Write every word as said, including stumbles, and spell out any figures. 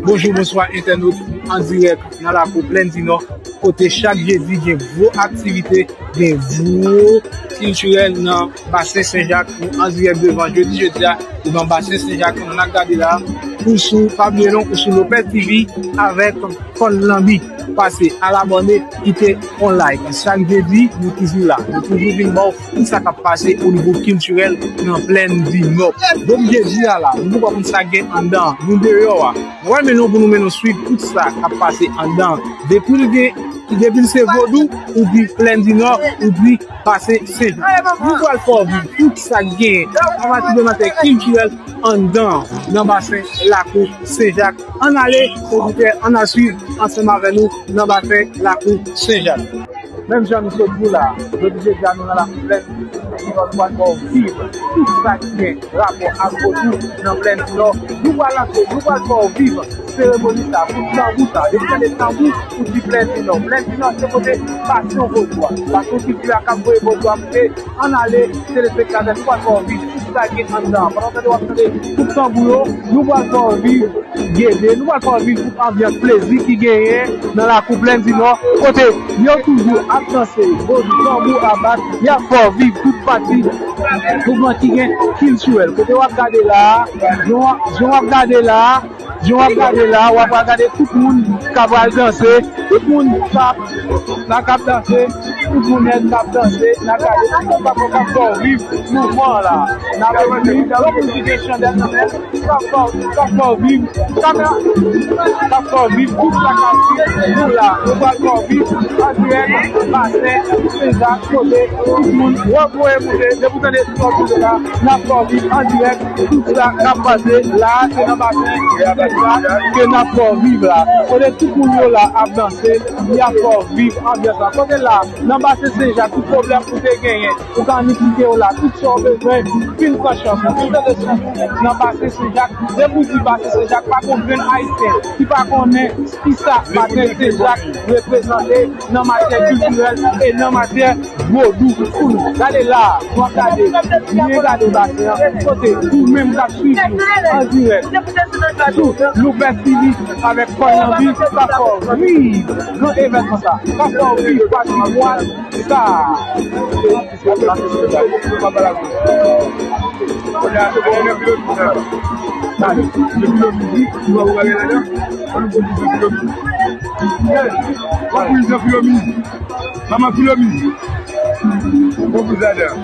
Bonjou, bonswa entènot, nou an dirèk nan lakou Plèn di Nò, kote chak jedi gen gwo aktivite, gen gwo kiltirèl nan Basen Senjak. Nou an dirèk devan jodi, jodi a, devan Basen Senjak, nou ap gade la, ou sou Pablo Elon, ou sou Lopez T V avèk Kòn Lanbi. Pase al abòne, kite yon like. Chak jedi, nou toujou la. Nou toujou vin ba w tout sa k ap pase o nivo kiltirèl nan Plèn di Nò. Depi jedi a la, nou poko konn sa gen anndan, nou deyò a. Mwen mennen w pou nou mennen w swiv tout sa k ap pase anndan. Depi l gen, depi l se vodou, ou di Plèn di Nò, ou di Basen Senjak. Nou pral fè w viv tout sa k gen apati de matyè kiltirèl anndan nan Basen Lakou Senjak. Ann ale, oditè, ann al swiv ansanm avè nou nan Basen Lakou Senjak. Menm jan nou sot di w la, jodi jedi a nou nan Lakou Plèn di Nò, nou pral fè w viv tout sa ki gen rapò ak vodou nan Plèn di Nò. Nou pral lanse, nou pral fè w viv seremoni sa, kout tanbou sa. Depi w tande tanbou, ou di Plèn di Nò. Plèn di Nò se kote pasyon vodou a, pasyon kilti a k ap voye vodou a monte. Ann ale, telespektatè, nou pral fè w viv tout sa ki anndan. Pandan w tande, w ap tande kout tanbou yo, nou pral fè w viv gede, nou pral fè w viv tout anbyans plezi ki genyen nan Lakou Plèn di Nò, kote yo toujou ap danse, vodou, tanbou a bat, y ap fè w viv tout pati mouvman ki gen kiltirèl. Kote w ap gade la a, jan w ap, jan w ap gade la a, jan w ap gade la, w ap gade tout moun k ap al danse, tout moun k ap la k ap danse, tout moun nèt k ap danse, n ap gade tout moun k ap, k ap fè w viv mouvman an la. N ap viv, yon moun ki gen chandèl nan men, k ap fè w, k ap fè w viv, kamera, k ap fè w viv tout sa k ap viv nou la. Nou pral fè w viv an dirèk Basen Senjak, kote tout moun voye moute, depi w tande Sòt sou la, n ap fè w viv an dirèk tout sa k ap pase la a, se nan Basen Senjak ke n ap fè w viv la. Kote tout moun yo la ap danse, y ap fè w viv anbyans la. Kote la, nan Basen Senjak, tout pwoblèm ou te genyen, ou ka ann implike yo la. Tout sa w bezwen, fin pran chans ou, fin tande chans ou nan Basen Senjak. Depi w di Basen Senjak, pa gon grenn Ayisyen ki pa konnen kisa Basen Senjak reprezante nan matyè kiltirèl e nan matyè vodou pou nou. Gade la, nou ap gade, byen gade basen an, kote ou menm k ap swiv nou an dirèk sou Lopez T V avèk Kòn Lanbi, k ap fè w viv gran evènman sa, k ap fè w viv patrimwàn sa. Kounye a, se bon, nan filo mizik sa. Nan filo mizik, nou ap gade ladan. Ann pran plis nan filo mizik. Yes. W ap pran plis nan filo mizik. Manman filo mizik. Bon, plis ladan.